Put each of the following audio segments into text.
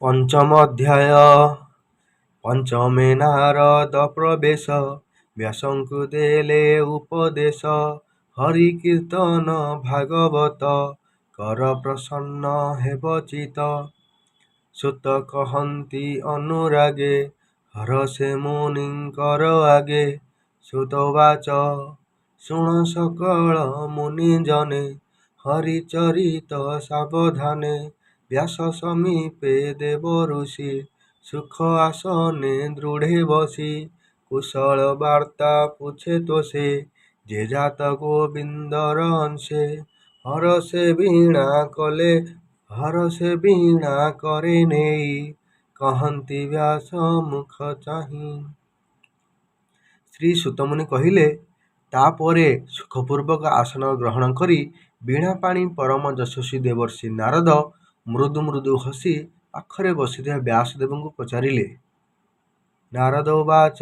ପଞ୍ଚମ ଅଧ୍ୟାୟ। ପଞ୍ଚମେ ନାରଦ ପ୍ରବେଶ, ବ୍ୟାସଙ୍କୁ ଦେଲେ ଉପଦେଶ। ହରି କୀର୍ତ୍ତନ ଭାଗବତ କର, ପ୍ରସନ୍ନ ହେବ ଚିତ୍ତ। ସୂତ କହନ୍ତି ଅନୁରାଗେ, ହରଷେ ମୁନିଙ୍କର ଆଗେ। ସୂତ ଉବାଚ: ଶୁଣ ସକଳ ମୁନିଜନେ, ହରି ଚରିତ ସାବଧାନେ। ବ୍ୟାସ ସମୀପେ ଦେବଋଷି ସୁଖ ଆସନେ ଦୃଢ଼େ ବସି। କୁଶଳ ବାର୍ତ୍ତା ପୁଛେ ତୋଷେ, ଯେ ଜାତ ଗୋବିନ୍ଦର ଅଂଶେ। ହରଷେ ବୀଣା କରେ ନେଇ, କହନ୍ତି ବ୍ୟାସ ମୁଖ ଚାହିଁ। ଶ୍ରୀ ସୂତମୁନି କହିଲେ, ତା'ପରେ ସୁଖପୂର୍ବକ ଆସନ ଗ୍ରହଣ କରି ବୀଣାପାଣି ପରମ ଯଶସ୍ୱୀ ଦେବର୍ଷି ନାରଦ ମୃଦୁ ମୃଦୁ ହସି ପାଖରେ ବସିଥିବା ବ୍ୟାସଦେବଙ୍କୁ ପଚାରିଲେ। ନାରଦ ଉବାଚ: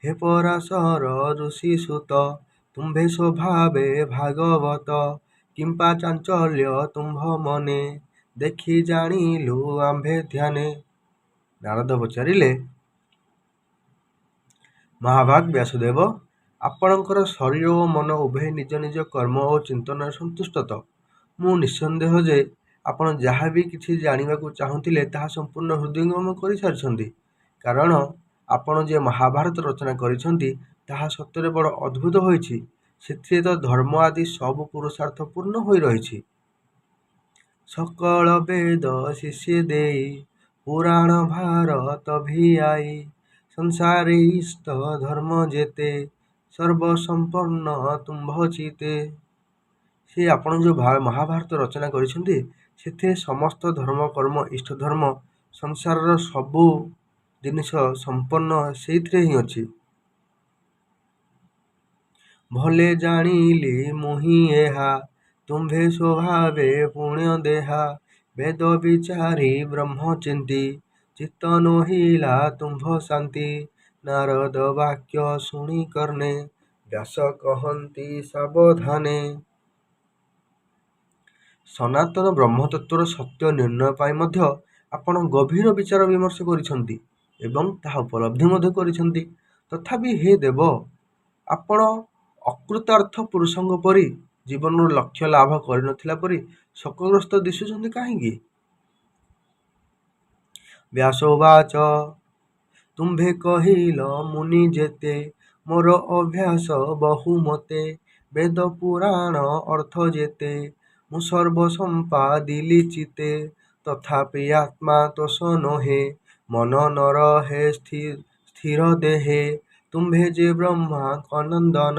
ହେ ପରାଶର ଋଷିସୁତ, ତୁମ୍ଭେ ସ୍ୱଭାବେ ଭାଗବତ। କିମ୍ପା ଚାଞ୍ଚଲ୍ୟ ତୁମ୍ଭ ମନେ, ଦେଖି ଜାଣିଲୁ ଆମ୍ଭେ ଧ୍ୟାନେ। ନାରଦ ପଚାରିଲେ, ମହାଭାଗ ବ୍ୟାସଦେବ! ଆପଣଙ୍କର ଶରୀର ଓ ମନ ଉଭୟେ ନିଜ ନିଜ କର୍ମ ଓ ଚିନ୍ତନରେ ସନ୍ତୁଷ୍ଟ ତ? ମୁଁ ନିଃସନ୍ଦେହ ଯେ ଆପଣ ଯାହା ବି କିଛି ଜାଣିବାକୁ ଚାହୁଁଥିଲେ, ତାହା ସମ୍ପୂର୍ଣ୍ଣ ହୃଦୟଙ୍ଗମ କରିସାରିଛନ୍ତି। କାରଣ ଆପଣ ଯେ ମହାଭାରତ ରଚନା କରିଛନ୍ତି, ତାହା ସତରେ ବଡ଼ ଅଦ୍ଭୁତ ହୋଇଛି। ସେଥିରେ ତ ଧର୍ମ ଆଦି ସବୁ ପୁରୁଷାର୍ଥ ପୂର୍ଣ୍ଣ ହୋଇ ରହିଛି। ସକଳ ବେଦ ଶିଶେ ଦେଇ, ପୁରାଣ ଭାରତ ଭିଆଇ। ସଂସାରେ ଇଷ୍ଟ ଧର୍ମ ଯେତେ, ସର୍ବସମ୍ପନ୍ନ ତୁମ୍ଭ ଚିତ୍ତେ। ସେ ଆପଣ ଯେଉଁ ମହାଭାରତ ରଚନା କରିଛନ୍ତି, ସେଥିରେ ସମସ୍ତ ଧର୍ମ, କର୍ମ, ଇଷ୍ଟ ଧର୍ମ, ସଂସାରର ସବୁ ଜିନିଷ ସମ୍ପନ୍ନ ସେଇଥିରେ ହିଁ ଅଛି। ଭଲେ ଜାଣିଲି ମୁହିଁ ଏହା, ତୁମ୍ଭେ ସ୍ୱଭାବେ ପୁଣ୍ୟଦେହା। ବେଦ ବିଚାରି ବ୍ରହ୍ମ ଚିନ୍ତି, ଚିତ୍ତ ନୋହିଲା ତୁମ୍ଭ ଶାନ୍ତି। ନାରଦ ବାକ୍ୟ ଶୁଣି କର୍ଣ୍ଣେ, ବ୍ୟାସ କହନ୍ତି ସାବଧାନେ। ସନାତନ ବ୍ରହ୍ମତତ୍ତ୍ୱର ସତ୍ୟ ନିର୍ଣ୍ଣୟ ପାଇଁ ମଧ୍ୟ ଆପଣ ଗଭୀର ବିଚାର ବିମର୍ଶ କରିଛନ୍ତି ଏବଂ ତାହା ଉପଲବ୍ଧି ମଧ୍ୟ କରିଛନ୍ତି। ତଥାପି ହେ ଦେବ! ଆପଣ ଅକୃତାର୍ଥ ପୁରୁଷଙ୍କ ପରି ଜୀବନର ଲକ୍ଷ୍ୟ ଲାଭ କରିନଥିଲା ପରି ଶୋକଗ୍ରସ୍ତ ଦିଶୁଛନ୍ତି କାହିଁକି? ବ୍ୟାସ ଉବାଚ: ତୁମ୍ଭେ କହିଲ ମୁନି ଯେତେ, ମୋର ଅଭ୍ୟାସ ବହୁମତେ। ବେଦ ପୁରାଣ ଅର୍ଥ ଯେତେ, ମୁଁ ସର୍ବ ସମ୍ପାଦିଲି ଚିତ୍ତେ। ତଥାପି ଆତ୍ମା ତୋଷ ନୋହେ, ମନ ନ ରହେ ସ୍ଥିର ଦେହେ। ତୁମ୍ଭେ ଯେ ବ୍ରହ୍ମାଙ୍କ ନନ୍ଦନ,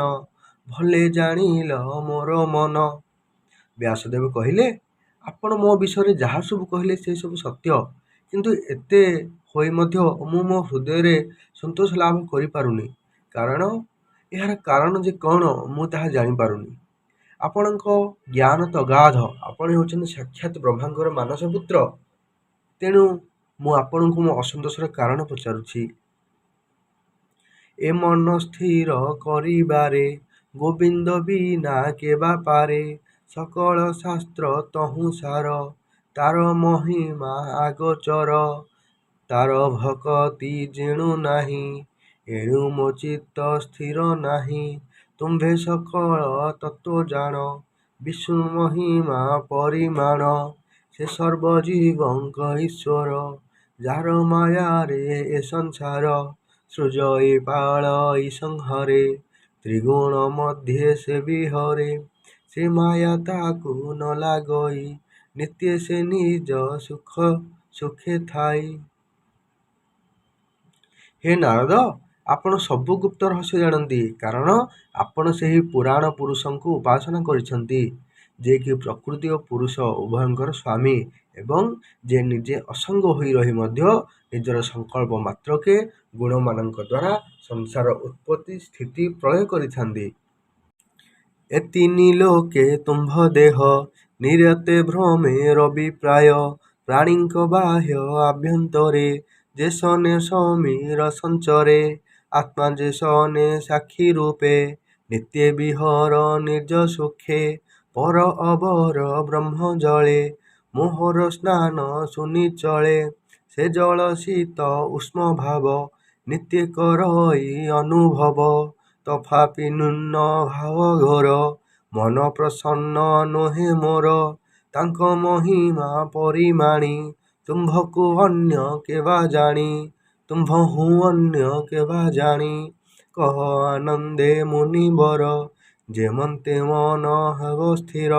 ଭଲେ ଜାଣିଲ ମୋର ମନ। ବ୍ୟାସଦେବ କହିଲେ, ଆପଣ ମୋ ବିଷୟରେ ଯାହା ସବୁ କହିଲେ, ସେ ସବୁ ସତ୍ୟ। କିନ୍ତୁ ଏତେ ହୋଇ ମଧ୍ୟ ମୁଁ ମୋ ହୃଦୟରେ ସନ୍ତୋଷ ଲାଭ କରିପାରୁନି। କାରଣ ଏହାର କାରଣ ଯେ କ'ଣ, ମୁଁ ତାହା ଜାଣିପାରୁନି। ଆପଣଙ୍କ ଜ୍ଞାନ ତ ଅଗାଧ। ଆପଣ ହେଉଛନ୍ତି ସାକ୍ଷାତ ବ୍ରହ୍ମାଙ୍କର ମାନସପୁତ୍ର। ତେଣୁ ମୁଁ ଆପଣଙ୍କୁ ମୋ ଅସନ୍ତୋଷର କାରଣ ପଚାରୁଛି। ଏ ମନ ସ୍ଥିର କରିବାରେ, ଗୋବିନ୍ଦ ବିନା କେ ବା ପାରେ। ସକଳ ଶାସ୍ତ୍ର ତହୁଁ ସାର, ତାର ମହିମା ଅଗୋଚର। ତାର ଭକତି ଯେଣୁ ନାହିଁ, ଏଣୁ ମୋ ଚିତ୍ତ ସ୍ଥିର ନାହିଁ। ତୁମ୍ଭେ ସକଳ ତତ୍ତ୍ୱ ଜାଣ, ବିଷ୍ଣୁ ମହିମା ପରିମାଣ। ସେ ସର୍ବଜୀବଙ୍କ ଈଶ୍ୱର, ଯାର ମାୟାରେ ଏ ସଂସାର। ସୃଜଇ ପାଳଇ ସଂହରେ, ତ୍ରିଗୁଣ ମଧ୍ୟେ ସେ ବିହରେ। ସେ ମାୟା ତାକୁ ନ ଲାଗଇ, ନିତ୍ୟେ ସେ ନିଜ ସୁଖେ ଥାଇ। ହେ ନାରଦ! ଆପଣ ସବୁ ଗୁପ୍ତ ରହସ୍ୟ ଜାଣନ୍ତି, କାରଣ ଆପଣ ସେହି ପୁରାଣ ପୁରୁଷଙ୍କୁ ଉପାସନା କରିଛନ୍ତି, ଯେ କି ପ୍ରକୃତି ଓ ପୁରୁଷ ଉଭୟଙ୍କର ସ୍ୱାମୀ ଏବଂ ଯେ ନିଜେ ଅସଙ୍ଗ ହୋଇ ରହି ମଧ୍ୟ ନିଜର ସଂକଳ୍ପ ମାତ୍ରକେ ଗୁଣମାନଙ୍କଦ୍ୱାରା ସଂସାରର ଉତ୍ପତ୍ତି, ସ୍ଥିତି, ପ୍ରଳୟ କରିଥାନ୍ତି। ଏ ତିନି ଲୋକେ ତୁମ୍ଭ ଦେହ, ନିରତେ ଭ୍ରମେ ରବି ପ୍ରାୟ। ପ୍ରାଣୀଙ୍କ ବାହ୍ୟ ଆଭ୍ୟନ୍ତରେ, ଯେସନେ ସମୀର ସଞ୍ଚରେ। ଆତ୍ମା ଯେସନେ ସାକ୍ଷୀ ରୂପେ, ନିତ୍ୟେ ବିହର ନିଜ ସୁଖେ। ପର ଅବର ବ୍ରହ୍ମ ଜଳେ, ମୋହର ସ୍ନାନ ଶୁନି ଚଳେ। ସେ ଜଳ ଶୀତ ଉଷ୍ମ ଭାବ, ନିତ୍ୟେ କରଇ ଅନୁଭବ। ତଥାପି ନ୍ୟୁନ ଭାବ ଘୋର, ମନ ପ୍ରସନ୍ନ ନୋହେ ମୋର। ତାଙ୍କ ମହିମା ପରିମାଣି, ତୁମ୍ଭକୁ ଅନ୍ୟ କେବା ଜାଣି। ତୁମ୍ଭହୁଁ ଅନ୍ୟ କେବା ଜାଣି। କହ ଆନନ୍ଦେ ମୁନିବର, ଯେମନ୍ତେ ମନ ହେବ ସ୍ଥିର।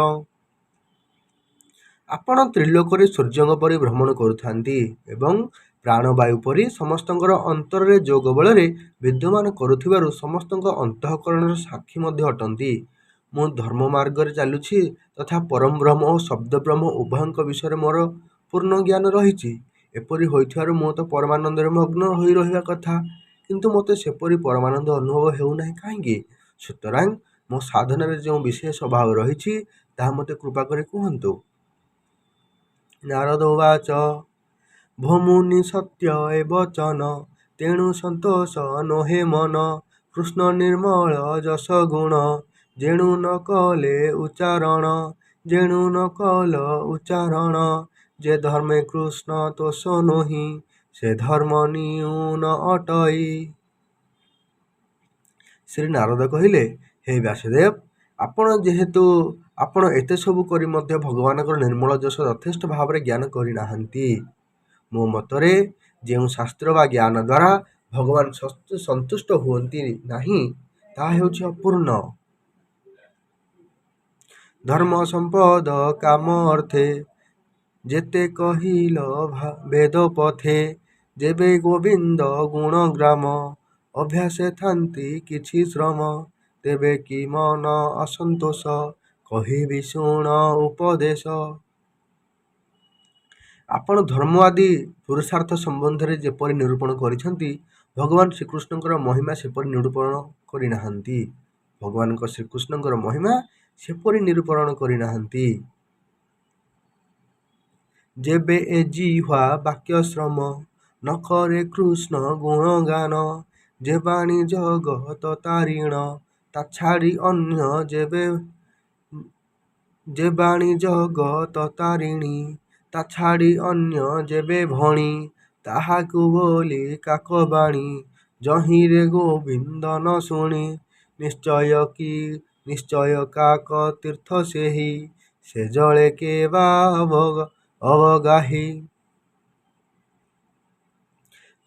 ଆପଣ ତ୍ରିଲୋକରେ ସୂର୍ଯ୍ୟଙ୍କ ପରି ଭ୍ରମଣ କରୁଥାନ୍ତି ଏବଂ ପ୍ରାଣବାୟୁ ପରି ସମସ୍ତଙ୍କର ଅନ୍ତରରେ ଯୋଗ ବଳରେ ବିଦ୍ୟମାନ କରୁଥିବାରୁ ସମସ୍ତଙ୍କ ଅନ୍ତଃକରଣର ସାକ୍ଷୀ ମଧ୍ୟ ଅଟନ୍ତି। ମୁଁ ଧର୍ମମାର୍ଗରେ ଚାଲୁଛି ତଥା ପରଂବ୍ରହ୍ମ ଓ ଶବ୍ଦବ୍ରହ୍ମ ଉଭୟଙ୍କ ବିଷୟରେ ମୋର ପୂର୍ଣ୍ଣ ଜ୍ଞାନ ରହିଛି। ଏପରି ହୋଇଥିବାରୁ ମୁଁ ତ ପରମାନନ୍ଦରେ ମଗ୍ନ ହୋଇ ରହିବା କଥା, କିନ୍ତୁ ମୋତେ ସେପରି ପରମାନନ୍ଦ ଅନୁଭବ ହେଉନାହିଁ କାହିଁକି? ସୁତରାଂ ମୋ ସାଧନାରେ ଯେଉଁ ବିଶେଷ ଅଭାବ ରହିଛି, ତାହା ମୋତେ କୃପା କରି କୁହନ୍ତୁ। ନାରଦ ଉବାଚ ଭୋ ମୁନି ସତ୍ୟ ଏ ବଚନ, ତେଣୁ ସନ୍ତୋଷ ନୋହେ ମନ। କୃଷ୍ଣ ନିର୍ମଳ ଯଶ ଗୁଣ, ଯେଣୁ ନ କଲେ ଉଚ୍ଚାରଣ। ଯେଣୁ ନ କଲ ଉଚ୍ଚାରଣ। ଯେ ଧର୍ମେ କୃଷ୍ଣ ତୋଷ ନୋହି, ସେ ଧର୍ମ ନ୍ୟୁନ ଅଟଇ। ଶ୍ରୀ ନାରଦ କହିଲେ, ହେ ବ୍ୟାସଦେବ, ଆପଣ ଯେହେତୁ ଆପଣ ଏତେ ସବୁ କରି ମଧ୍ୟ ଭଗବାନଙ୍କର ନିର୍ମଳ ଯଶ ଯଥେଷ୍ଟ ଭାବରେ ଜ୍ଞାନ କରିନାହାନ୍ତି। ମୋ ମତରେ ଯେଉଁ ଶାସ୍ତ୍ର ବା ଜ୍ଞାନ ଦ୍ୱାରା ଭଗବାନ ସନ୍ତୁଷ୍ଟ ହୁଅନ୍ତି ନାହିଁ, ତାହା ହେଉଛି ଅପୂର୍ଣ୍ଣ। ଧର୍ମ ସମ୍ପଦ କାମ ଅର୍ଥେ, ଯେତେ କହିଲ ବେଦ ପଥେ। ଯେବେ ଗୋବିନ୍ଦ ଗୁଣଗ୍ରାମ, ଅଭ୍ୟାସେ ଥାନ୍ତି କିଛି ଶ୍ରମ। ତେବେ କି ମନ ଅସନ୍ତୋଷ, କହିବି ଶୁଣ ଉପଦେଶ। ଆପଣ ଧର୍ମ ଆଦି ପୁରୁଷାର୍ଥ ସମ୍ବନ୍ଧରେ ଯେପରି ନିରୂପଣ କରିଛନ୍ତି, ଭଗବାନ ଶ୍ରୀକୃଷ୍ଣଙ୍କର ମହିମା ସେପରି ନିରୂପଣ କରିନାହାନ୍ତି। ଭଗବାନଙ୍କ ଶ୍ରୀକୃଷ୍ଣଙ୍କର ମହିମା ସେପରି ନିରୂପଣ କରିନାହାନ୍ତି। ଯେବେ ଏ ଜିହ୍ୱା ବାକ୍ୟ ଶ୍ରମ, ନ କରେ କୃଷ୍ଣ ଗୁଣଗାନ। ଯେ ବାଣୀ ଜଗତ ତାରିଣ, ତା ଛାଡ଼ି ଅନ୍ୟ ଯେବେ। ଯେ ବାଣୀ ଜଗତ ତାରିଣୀ, ତା ଛାଡ଼ି ଅନ୍ୟ ଯେବେ ଭଣି। ତାହାକୁ ବୋଲି କାକବାଣୀ, ଯହିଁରେ ଗୋବିନ୍ଦ ନ ଶୁଣି। ନିଶ୍ଚୟ କି ନିଶ୍ଚୟ କାକ ତୀର୍ଥ ସେହି, ସେ ଜଳେ କେବା ଅବଗାହି।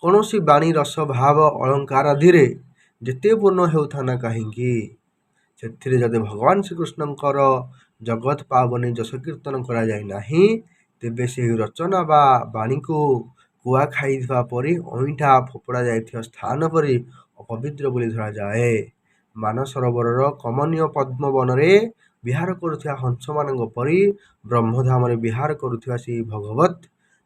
କୌଣସି ବାଣୀ ରସ, ଭାବ, ଅଳଙ୍କାରାଦିରେ ଯେତେ ପୂର୍ଣ୍ଣ ହେଉଥାଉ ନା କାହିଁକି, ସେଥିରେ ଯଦି ଭଗବାନ ଶ୍ରୀକୃଷ୍ଣଙ୍କର ଜଗତ ପାବନୀ ଯଶ କୀର୍ତ୍ତନ କରାଯାଏ ନାହିଁ, ତେବେ ସେହି ରଚନା ବା ବାଣୀକୁ କୁଆ ଖାଇଥିବା ପରି ଅଇଁଠା ଫୋପଡ଼ା ଯାଇଥିବା ସ୍ଥାନ ପରି ଅପବିତ୍ର ବୋଲି ଧରାଯାଏ। ମାନସରୋବରର କମନୀୟ ପଦ୍ମବନରେ ବିହାର କରୁଥିବା ହଂସମାନଙ୍କ ପରି ବ୍ରହ୍ମଧାମରେ ବିହାର କରୁଥିବା ସେହି ଭଗବତ୍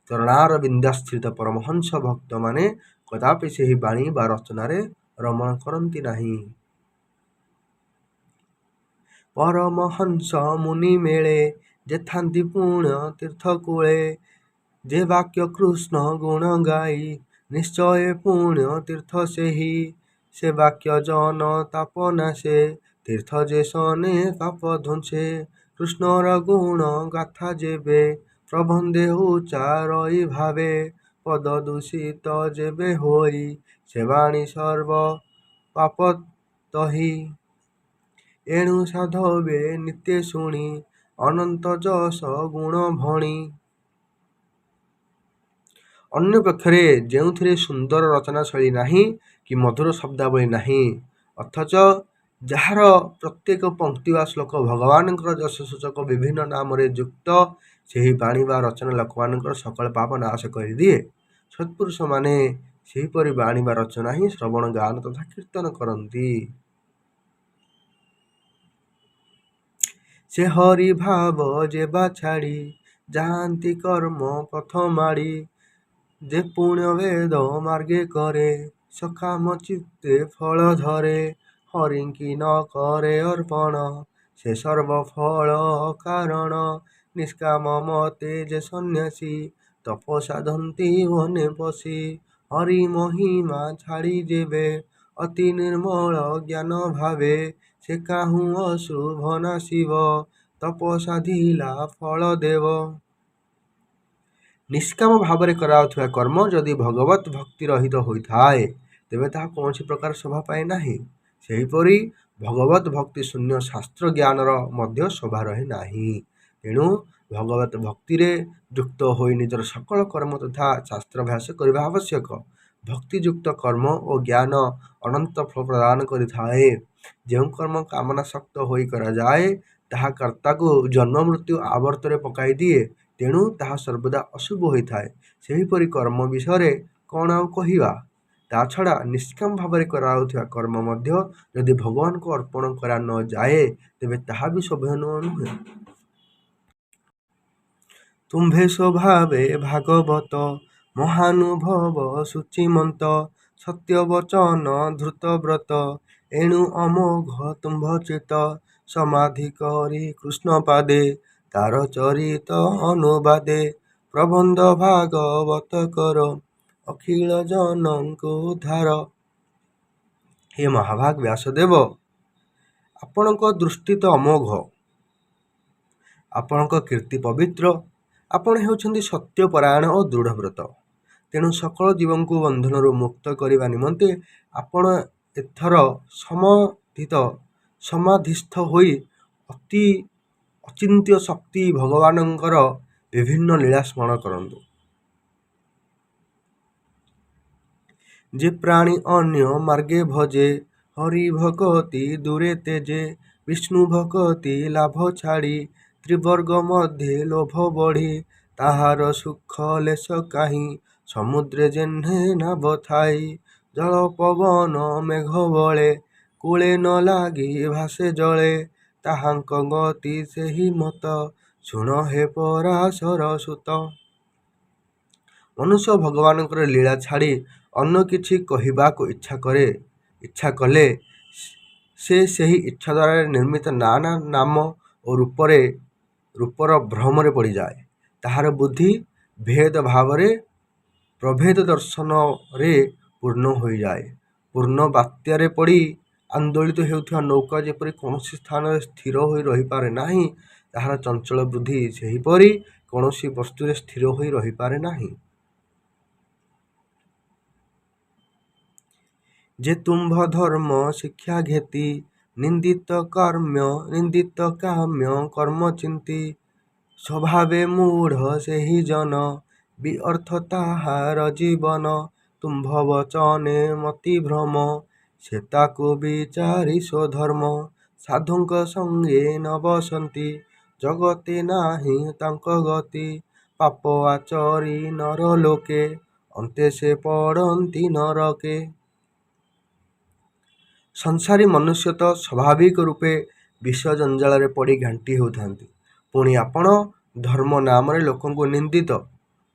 ଚରଣାରବିନ୍ଦାଶ୍ରିତ ପରମହଂସ ଭକ୍ତମାନେ କଦାପି ସେହି ବାଣୀ ବା ରଚନାରେ ରମଣ କରନ୍ତି ନାହିଁ। ପରମହଂସ ମୁନି ମେଳେ, ଯେ ଥାନ୍ତି ପୁଣ୍ୟ ତୀର୍ଥ କୂଳେ। ଯେ ବାକ୍ୟ କୃଷ୍ଣ ଗୁଣ ଗାଇ, ନିଶ୍ଚୟ ପୁଣ୍ୟ ତୀର୍ଥ ସେହି। ସେ ବାକ୍ୟ ଜନ ତାପ ନାଶେ, ତୀର୍ଥ ଯେ ସନେ ପାପ ଧ୍ୱଂସେ। କୃଷ୍ଣର ଗୁଣ ଗାଥା ଯେବେ, ପ୍ରବନ୍ଧେ ଉଚ୍ଚାରଇ ଭାବେ। ପଦ ଦୂଷିତ ଯେବେ ହୋଇ, ସେ ବାଣୀ ସର୍ବ ପାପ ତହି। ଏଣୁ ସାଧବେ ନିତ୍ୟେ ଶୁଣି, ଅନନ୍ତ ଯଶ ଗୁଣ ଭଣି। ଅନ୍ୟପକ୍ଷରେ ଯେଉଁଥିରେ ସୁନ୍ଦର ରଚନା ଶୈଳୀ ନାହିଁ କି ମଧୁର ଶବ୍ଦାବଳୀ ନାହିଁ, ଅଥଚ ଯାହାର ପ୍ରତ୍ୟେକ ପଂକ୍ତି ବା ଶ୍ଲୋକ ଭଗବାନଙ୍କର ଯଶସୂଚକ ବିଭିନ୍ନ ନାମରେ ଯୁକ୍ତ, ସେହି ବାଣୀ ବା ରଚନା ଲୋକମାନଙ୍କର ସକଳ ପାପ ନାଶ କରିଦିଏ। ସତ୍ପୁରୁଷମାନେ ସେହିପରି ବାଣୀ ବା ରଚନା ହିଁ ଶ୍ରବଣ, ଗାନ ତଥା କୀର୍ତ୍ତନ କରନ୍ତି। ସେ ହରି ଭାବ ଯେବା ଛାଡ଼ି, ଯାଆନ୍ତି କର୍ମ ପଥ ମାଡ଼ି। ଯେ ପୁଣ୍ୟ ବେଦ ମାର୍ଗେ କରେ, ସକାମ ଚିତ୍ତେ ଫଳ ଧରେ। ହରିଙ୍କି ନ କରେ ଅର୍ପଣ, ସେ ସର୍ବ ଫଳ ଅକାରଣ। ନିଷ୍କାମ ମତେ ଯେ ସନ୍ନ୍ୟାସୀ, ତପ ସାଧନ୍ତି ବନେ ପଶି। ହରି ମହିମା ଛାଡ଼ି ଯେବେ, ଅତି ନିର୍ମଳ ଜ୍ଞାନ ଭାବେ। ସେ କାହୁଁ ଅଶୁଭ ନାଶିବ, ତପ ସାଧିଲା ଫଳ ଦେବ। ନିଷ୍କାମ ଭାବରେ କରାଯାଉଥିବା କର୍ମ ଯଦି ଭଗବତ ଭକ୍ତି ରହିତ ହୋଇଥାଏ, ତେବେ ତାହା କୌଣସି ପ୍ରକାର ଶୋଭା ପାଏ ନାହିଁ। ସେହିପରି ଭଗବତ ଭକ୍ତି ଶୂନ୍ୟ ଶାସ୍ତ୍ର ଜ୍ଞାନର ମଧ୍ୟ ଶୋଭା ରହେ ନାହିଁ। ତେଣୁ ଭଗବତ ଭକ୍ତିରେ ଯୁକ୍ତ ହୋଇ ନିଜର ସକଳ କର୍ମ ତଥା ଶାସ୍ତ୍ରାଭ୍ୟାସ କରିବା ଆବଶ୍ୟକ। ଭକ୍ତିଯୁକ୍ତ କର୍ମ ଓ ଜ୍ଞାନ ଅନନ୍ତ ଫଳ ପ୍ରଦାନ କରିଥାଏ। ଯେଉଁ କର୍ମ କାମନାସକ୍ତ ହୋଇ କରାଯାଏ, ତାହା କର୍ତ୍ତାକୁ ଜନ୍ମ ମୃତ୍ୟୁ ଆବର୍ତ୍ତରେ ପକାଇ ଦିଏ, ତେଣୁ ତାହା ସର୍ବଦା ଅଶୁଭ ହୋଇଥାଏ। ସେହିପରି କର୍ମ ବିଷୟରେ କ'ଣ ଆଉ କହିବା? ତା ଛଡ଼ା ନିଷ୍କାମ ଭାବରେ କରାଯାଉଥିବା କର୍ମ ମଧ୍ୟ ଯଦି ଭଗବାନଙ୍କୁ ଅର୍ପଣ କରା ନ ଯାଏ, ତେବେ ତାହା ବି ଶୋଭନୀୟ ନୁହେଁ। ତୁମ୍ଭେ ସ୍ୱଭାବେ ଭାଗବତ ମହାନୁଭବ ଶୁଚିମନ୍ତ, ସତ୍ୟବଚନ ଧୃତବ୍ରତ, ଏଣୁ ଅମୋଘ ତୁମ୍ଭ ଚିତ୍ତ। ସମାଧି କରି କୃଷ୍ଣପାଦେ ତାର ଚରିତ ଅନୁବାଦେ ପ୍ରବନ୍ଧ ଭାଗବତ କର ଅଖିଳ ଜନଙ୍କୁ ଉଦ୍ଧାର। ହେ ମହାଭାଗ ବ୍ୟାସଦେବ, ଆପଣଙ୍କ ଦୃଷ୍ଟି ତ ଅମୋଘ, ଆପଣଙ୍କ କୀର୍ତ୍ତି ପବିତ୍ର, ଆପଣ ହେଉଛନ୍ତି ସତ୍ୟପରାୟଣ ଓ ଦୃଢ଼ବ୍ରତ। ତେଣୁ ସକଳ ଜୀବଙ୍କୁ ବନ୍ଧନରୁ ମୁକ୍ତ କରିବା ନିମନ୍ତେ ଆପଣ ଏଥର ସମାଧିସ୍ଥ ହୋଇ ଅତି ଅଚିନ୍ତ୍ୟ ଶକ୍ତି ଭଗବାନଙ୍କର ବିଭିନ୍ନ ଲୀଳା ସ୍ମରଣ କରନ୍ତୁ। ଯେ ପ୍ରାଣୀ ଅନ୍ୟ ମାର୍ଗେ ଭଜେ, ହରି ଭକତି ଦୂରେ ତେଜେ, ବିଷ୍ଣୁ ଭକତି ଲାଭ ଛାଡ଼ି, ତ୍ରିବର୍ଗ ମଧ୍ୟେ ଲୋଭ ବଢ଼ି, ତାହାର ସୁଖ ଲେଶ କାହିଁ, ସମୁଦ୍ରେ ଯେହ୍ନେ ନାବ ଥାଇ, ଜଳ ପବନ ମେଘ ବଳେ, କୂଳେ ନ ଲାଗି ଭାସେ ଜଳେ, ତାହାଙ୍କ ଗତି ସେହି ମତ, ଶୁଣ ହେ ପରାଶର ସୁତ। ମନୁଷ୍ୟ ଭଗବାନଙ୍କର ଲୀଳା ଛାଡ଼ି ଅନ୍ୟ କିଛି କହିବାକୁ ଇଚ୍ଛା କଲେ ସେ ସେହି ଇଚ୍ଛା ଦ୍ୱାରା ନିର୍ମିତ ନାନା ନାମ ଓ ରୂପର ଭ୍ରମରେ ପଡ଼ିଯାଏ। ତାହାର ବୁଦ୍ଧି ଭେଦ ଭାବରେ ପ୍ରଭେଦ ଦର୍ଶନରେ ପୂର୍ଣ୍ଣ ହୋଇଯାଏ। ପୂର୍ଣ୍ଣ ବାତ୍ୟାରେ ପଡ଼ି ଆନ୍ଦୋଳିତ ହେଉଥିବା ନୌକା ଯେପରି କୌଣସି ସ୍ଥାନରେ ସ୍ଥିର ହୋଇ ରହିପାରେ ନାହିଁ, ତାହାର ଚଞ୍ଚଳ ବୁଦ୍ଧି ସେହିପରି କୌଣସି ବସ୍ତୁରେ ସ୍ଥିର ହୋଇ ରହିପାରେ ନାହିଁ। ଯେ ତୁମ୍ଭ ଧର୍ମ ଶିକ୍ଷା ଘେତି, ନିନ୍ଦିତ କାମ୍ୟ କର୍ମ ଚିନ୍ତି, ସ୍ୱଭାବେ ମୂଢ଼ ସେହି ଜନ, ବିଅର୍ଥ ତାହାର ଜୀବନ। ତୁମ୍ଭ ବଚନେ ମତିଭ୍ରମ, ସେ ତାକୁ ବିଚାରି ସ୍ୱଧର୍ମ, ସାଧୁଙ୍କ ସଙ୍ଗେ ନ ବସନ୍ତି, ଜଗତେ ନାହିଁ ତାଙ୍କ ଗତି। ପାପ ଆଚରି ନରଲୋକେ, ଅନ୍ତେ ସେ ପଡ଼ନ୍ତି ନରକେ। ସଂସାରୀ ମନୁଷ୍ୟ ତ ସ୍ୱାଭାବିକ ରୂପେ ବିଷୟ ଜଞ୍ଜାଳରେ ପଡ଼ି ଘାଣ୍ଟି ହେଉଥାନ୍ତି, ପୁଣି ଆପଣ ଧର୍ମ ନାମରେ ଲୋକଙ୍କୁ ନିନ୍ଦିତ,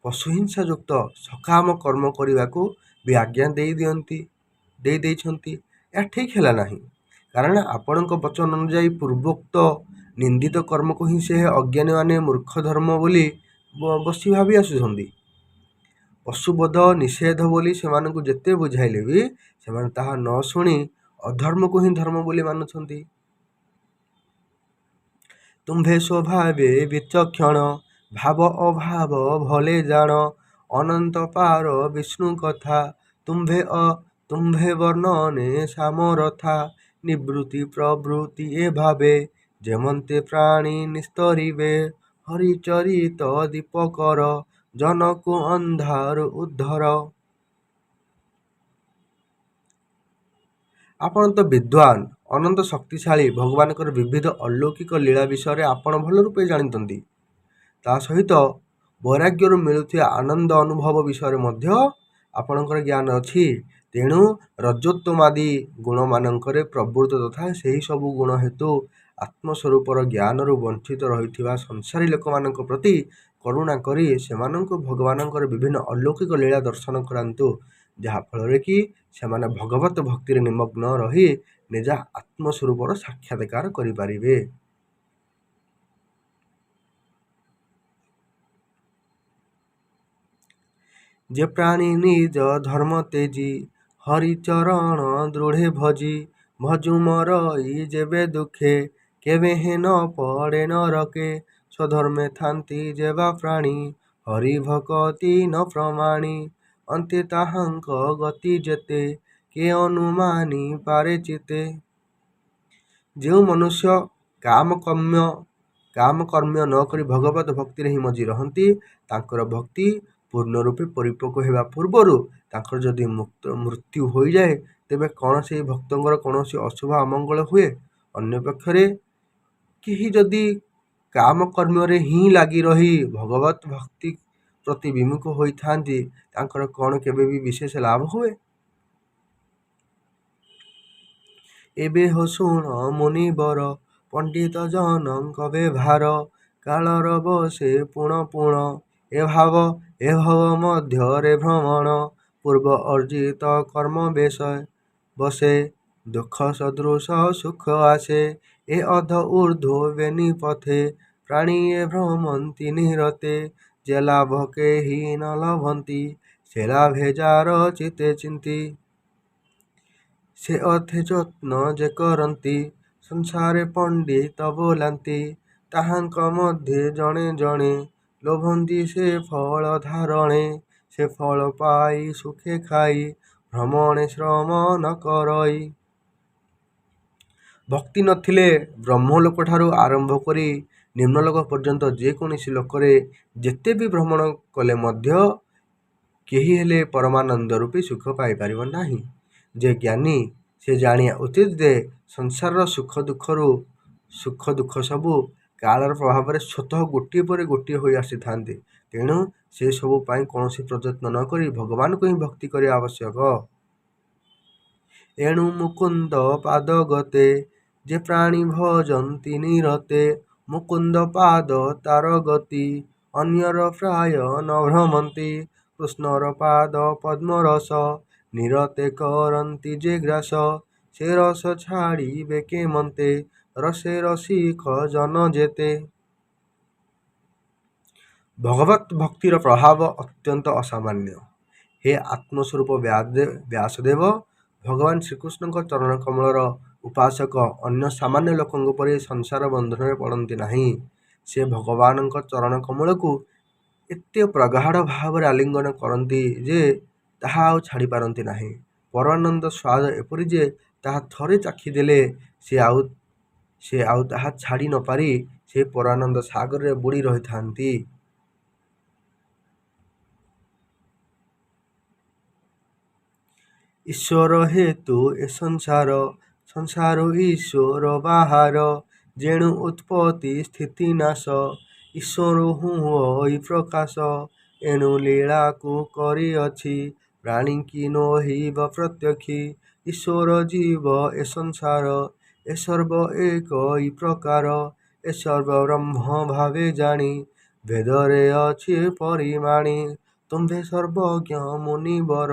ପଶୁହିଂସାଯୁକ୍ତ ସକାମ କର୍ମ କରିବାକୁ ବି ଆଜ୍ଞା ଦେଇ ଦେଇଛନ୍ତି। ଏହା ଠିକ୍ ହେଲା ନାହିଁ। କାରଣ ଆପଣଙ୍କ ବଚନ ଅନୁଯାୟୀ ପୂର୍ବୋକ୍ତ ନିନ୍ଦିତ କର୍ମକୁ ହିଁ ସେ ଅଜ୍ଞାନୀମାନେ ମୂର୍ଖ ଧର୍ମ ବୋଲି ବସି ଭାବି ଆସୁଛନ୍ତି। ପଶୁବଧ ନିଷେଧ ବୋଲି ସେମାନଙ୍କୁ ଯେତେ ବୁଝାଇଲେ ବି ସେମାନେ ତାହା ନ ଶୁଣି ଅଧର୍ମକୁ ହିଁ ଧର୍ମ ବୋଲି ମାନୁଛନ୍ତି। ତୁମ୍ଭେ ସ୍ୱଭାବେ ବିଚକ୍ଷଣ, ଭାବ ଅଭାବ ଭଲେ ଜାଣ, ଅନନ୍ତ ପାର ବିଷ୍ଣୁ କଥା, ତୁମ୍ଭେ ବର୍ଣ୍ଣନେ ସାମରଥା। ନିବୃତ୍ତି ପ୍ରବୃତ୍ତି ଏ ଭାବେ, ଯେମନ୍ତେ ପ୍ରାଣୀ ନିସ୍ତରିବେ, ହରିଚରିତ ଦୀପକର, ଜନକୁ ଅନ୍ଧାରୁ ଉଦ୍ଧର। ଆପଣ ତ ବିଦ୍ୱାନ, ଅନନ୍ତ ଶକ୍ତିଶାଳୀ, ଭଗବାନଙ୍କର ବିବିଧ ଅଲୌକିକ ଲୀଳା ବିଷୟରେ ଆପଣ ଭଲ ରୂପେ ଜାଣିଛନ୍ତି। ତା ସହିତ ବୈରାଗ୍ୟରୁ ମିଳୁଥିବା ଆନନ୍ଦ ଅନୁଭବ ବିଷୟରେ ମଧ୍ୟ ଆପଣଙ୍କର ଜ୍ଞାନ ଅଛି। ତେଣୁ ରଜୋତ୍ତମାଦି ଗୁଣମାନଙ୍କରେ ପ୍ରବୃତ୍ତ ତଥା ସେହି ସବୁ ଗୁଣ ହେତୁ ଆତ୍ମସ୍ୱରୂପର ଜ୍ଞାନରୁ ବଞ୍ଚିତ ରହିଥିବା ସଂସାରୀ ଲୋକମାନଙ୍କ ପ୍ରତି କରୁଣା କରି ସେମାନଙ୍କୁ ଭଗବାନଙ୍କର ବିଭିନ୍ନ ଅଲୌକିକ ଲୀଳା ଦର୍ଶନ କରାନ୍ତୁ, ଯାହାଫଳରେ କି ସେମାନେ ଭଗବତ ଭକ୍ତିରେ ନିମଗ୍ନ ରହି ନିଜ ଆତ୍ମସ୍ୱରୂପର ସାକ୍ଷାତକାର କରିପାରିବେ। ଯେ ପ୍ରାଣୀ ନିଜ ଧର୍ମ ତେଜି, ହରିଚରଣ ଦୃଢ଼େ ଭଜି, ଭଜୁ ମରଇ ଯେବେ ଦୁଃଖେ, କେବେହେଁ ନ ପଡ଼େ ନରକେ। ସ୍ୱଧର୍ମେ ଥାନ୍ତି ଯେବା ପ୍ରାଣୀ, ହରି ଭକତି ନ ପ୍ରମାଣି। ଅନ୍ତେ ତାହାଙ୍କ ଗତି ଯେତେ, କେ ଅନୁମାନି ପାରେ ଚିତ୍ତେ। ଯେଉଁ ମନୁଷ୍ୟ କାମ କର୍ମ ନ କରି ଭଗବତ ଭକ୍ତିରେ ହିଁ ମଜି ରହନ୍ତି, ତାଙ୍କର ଭକ୍ତି ପୂର୍ଣ୍ଣ ରୂପେ ପରିପକ୍ୱ ହେବା ପୂର୍ବରୁ ତାଙ୍କର ଯଦି ମୃତ୍ୟୁ ହୋଇଯାଏ, ତେବେ କ'ଣ ସେହି ଭକ୍ତଙ୍କର କୌଣସି ଅଶୁଭ ଅମଙ୍ଗଳ ହୁଏ? ଅନ୍ୟପକ୍ଷରେ କେହି ଯଦି କାମକର୍ମରେ ହିଁ ଲାଗି ରହି ଭଗବତ ଭକ୍ତି ପ୍ରତି ବିମୁଖ ହୋଇଥାନ୍ତି, ତାଙ୍କର କ'ଣ କେବେ ବି ବିଶେଷ ଲାଭ ହୁଏ? ଏବେ ହୋ ଶୁଣ ମୁନିବର, ପଣ୍ଡିତ ଜନଙ୍କ ବେଭାର। କାଳର ବଶେ ପୁଣ ପୁଣ, ଏ ଭାବ ଏ ଭବ ମଧ୍ୟରେ ଭ୍ରମଣ। ପୂର୍ବ ଅର୍ଜିତ କର୍ମ ବଶେ, ଦୁଃଖ ସଦୃଶ ସୁଖ ଆସେ। ଏ ଅଧ ଊର୍ଦ୍ଧ୍ୱ ବେନି ପଥେ, ପ୍ରାଣୀ ଏ ଭ୍ରମନ୍ତି ନିରତେ। ଯେ ଲାଭ କେହି ନ ଲଭନ୍ତି, ସେ ଲାଭେ ଯାର ଚିତ୍ତେ ଚିନ୍ତି। ସେ ଅର୍ଥେ ଯତ୍ନ ଯେ କରନ୍ତି, ସଂସାରେ ପଣ୍ଡିତ ବୋଲାନ୍ତି। ତାହାଙ୍କ ମଧ୍ୟେ ଜଣେ ଜଣେ, ଲୋଭନ୍ତି ସେ ଫଳ ଧାରଣେ। ସେ ଫଳ ପାଇ ସୁଖେ ଖାଇ, ଭ୍ରମଣେ ଶ୍ରମ ନ କରଇ। ଭକ୍ତି ନଥିଲେ ବ୍ରହ୍ମଲୋକଠାରୁ ଆରମ୍ଭ କରି ନିମ୍ନଲୋକ ପର୍ଯ୍ୟନ୍ତ ଯେକୌଣସି ଲୋକରେ ଯେତେ ବି ଭ୍ରମଣ କଲେ ମଧ୍ୟ କେହି ହେଲେ ପରମାନନ୍ଦ ରୂପୀ ସୁଖ ପାଇପାରିବ ନାହିଁ। ଯେ ଜ୍ଞାନୀ, ସେ ଜାଣିବା ଉଚିତ ଯେ ସଂସାରର ସୁଖ ଦୁଃଖ ସବୁ କାଳର ପ୍ରଭାବରେ ସ୍ୱତଃ ଗୋଟିଏ ପରେ ଗୋଟିଏ ହୋଇ ଆସିଥାନ୍ତି। ତେଣୁ ସେ ସବୁ ପାଇଁ କୌଣସି ପ୍ରଯତ୍ନ ନ କରି ଭଗବାନଙ୍କୁ ହିଁ ଭକ୍ତି କରିବା ଆବଶ୍ୟକ। ଏଣୁ ମୁକୁନ୍ଦ ପାଦଗତେ, ଯେ ପ୍ରାଣୀ ଭଜନ୍ତି ନିରତେ। ମୁକୁନ୍ଦ ପାଦ ତାର ଗତି, ଅନ୍ୟର ପ୍ରାୟ ନ ଭ୍ରମନ୍ତି। କୃଷ୍ଣର ପାଦ ପଦ୍ମରସ, ନିରତେ କରନ୍ତି ଯେ ଗ୍ରାସ। ସେ ରସ ଛାଡ଼ିବେ କେମନ୍ତେ, ରସେ ରସିକ ଜନ ଯେତେ। ଭଗବତ ଭକ୍ତିର ପ୍ରଭାବ ଅତ୍ୟନ୍ତ ଅସାମାନ୍ୟ। ହେ ଆତ୍ମସ୍ୱରୂପ ବ୍ୟାସଦେବ, ଭଗବାନ ଶ୍ରୀକୃଷ୍ଣଙ୍କ ଚରଣକମଳର ଉପାସକ ଅନ୍ୟ ସାମାନ୍ୟ ଲୋକଙ୍କ ପରି ସଂସାର ବନ୍ଧନରେ ପଡ଼ନ୍ତି ନାହିଁ। ସେ ଭଗବାନଙ୍କ ଚରଣକମଳକୁ ଏତେ ପ୍ରଗାଢ଼ ଭାବରେ ଆଲିଙ୍ଗନ କରନ୍ତି ଯେ ତାହା ଆଉ ଛାଡ଼ିପାରନ୍ତି ନାହିଁ। ପରମାନନ୍ଦର ସ୍ୱାଦ ଏପରି ଯେ ତାହା ଥରେ ଚାଖିଦେଲେ ସେ ଆଉ ତାହା ଛାଡ଼ି ନପାରି ସେହି ପରମାନନ୍ଦ ସାଗରରେ ବୁଡ଼ି ରହିଥାନ୍ତି। ଈଶ୍ୱର ହେତୁ ଏ ସଂସାର, ସଂସାରୁ ଈଶ୍ୱର ବାହାର। ଯେଣୁ ଉତ୍ପତ୍ତି ସ୍ଥିତି ନାଶ, ଈଶ୍ୱରୁ ହୁଅଇ ପ୍ରକାଶ। ଏଣୁ ଲୀଳାକୁ କରିଅଛି, ପ୍ରାଣୀକି ନୋହିବ ପ୍ରତ୍ୟକ୍ଷୀ। ଈଶ୍ୱର ଜୀବ ଏ ସଂସାର, ଏ ସର୍ବ ଏକଇ ପ୍ରକାର। ଏ ସର୍ବ ବ୍ରହ୍ମ ଭାବେ ଜାଣି, ବେଦରେ ଅଛି ପରିମାଣି। ତୁମ୍ଭେ ସର୍ବଜ୍ଞ ମୁନିବର,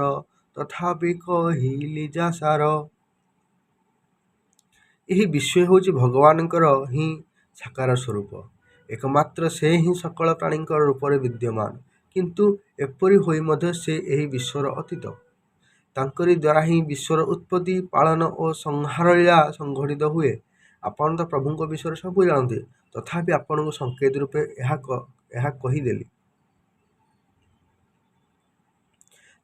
ତଥାପି କହିଲି ଯା ସାର। ଏହି ବିଶ୍ୱ ହେଉଛି ଭଗବାନଙ୍କର ହିଁ ସାକାର ସ୍ୱରୂପ। ଏକମାତ୍ର ସେ ହିଁ ସକଳ ପ୍ରାଣୀଙ୍କ ରୂପରେ ବିଦ୍ୟମାନ। କିନ୍ତୁ ଏପରି ହୋଇ ମଧ୍ୟ ସେ ଏହି ବିଶ୍ୱର ଅତୀତ। ତାଙ୍କରି ଦ୍ୱାରା ହିଁ ବିଶ୍ୱର ଉତ୍ପତ୍ତି, ପାଳନ ଓ ସଂହାରଲୀଳା ସଂଘଟିତ ହୁଏ। ଆପଣ ତ ପ୍ରଭୁଙ୍କ ବିଷୟରେ ସବୁ ଜାଣନ୍ତି, ତଥାପି ଆପଣଙ୍କୁ ସଂକେତ ରୂପେ ଏହା କହିଦେଲି।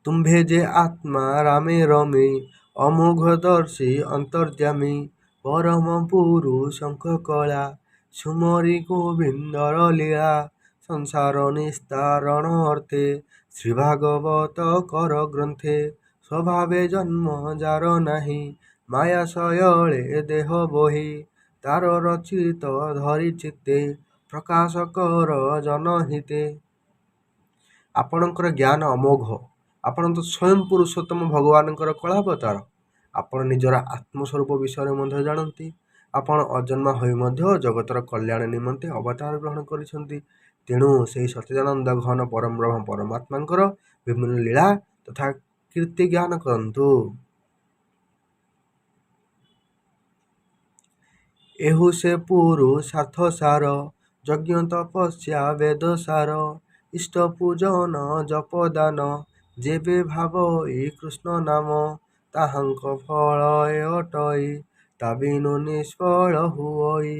ତୁମ୍ଭେ ଯେ ଆତ୍ମାରାମେ ରମି, ଅମୋଘଦର୍ଶୀ ଅନ୍ତର୍ଯ୍ୟାମୀ। ପରମ ପୁରୁଷଙ୍କ କଳା, ସୁମରି ଗୋବିନ୍ଦର ଲୀଳା। ସଂସାର ନିସ୍ତାରଣ ଅର୍ଥେ, ଶ୍ରୀଭାଗବତ କର ଗ୍ରନ୍ଥେ। ସ୍ୱଭାବେ ଜନ୍ମ ଯାର ନାହିଁ, ମାୟା ଶୟଳେ ଦେହ ବହି। ତାର ରଚିତ ଧରି ଚିତ୍ତେ, ପ୍ରକାଶ କର ଜନହିତେ। ଆପଣଙ୍କର ଜ୍ଞାନ ଅମୋଘ। ଆପଣ ତ ସ୍ୱୟଂ ପୁରୁଷୋତ୍ତମ ଭଗବାନଙ୍କର କଳାବତାର। ଆପଣ ନିଜର ଆତ୍ମସ୍ୱରୂପ ବିଷୟରେ ମଧ୍ୟ ଜାଣନ୍ତି। ଆପଣ ଅଜନ୍ମା ହୋଇ ମଧ୍ୟ ଜଗତର କଲ୍ୟାଣ ନିମନ୍ତେ ଅବତାର ଗ୍ରହଣ କରିଛନ୍ତି। ତେଣୁ ସେହି ସଚ୍ଚିଦାନନ୍ଦ ଘନ ପରଂବ୍ରହ୍ମ ପରମାତ୍ମାଙ୍କର ବିଭିନ୍ନ ଲୀଳା ତଥା କୀର୍ତ୍ତି ଗାନ କରନ୍ତୁ। ଏହୁ ସେ ପୁରୁଷାର୍ଥ ସାର, ଯଜ୍ଞ ତପସ୍ୟା ବେଦସାର। ଇଷ୍ଟ ପୂଜନ ଜପ ଦାନ, ଯେବେ ଭାବଇ କୃଷ୍ଣ ନାମ। ତାହାଙ୍କ ଫଳ ଏ ଅଟଇ, ତା ବିନୁ ନିଷ୍ଫଳ ହୁଅଇ।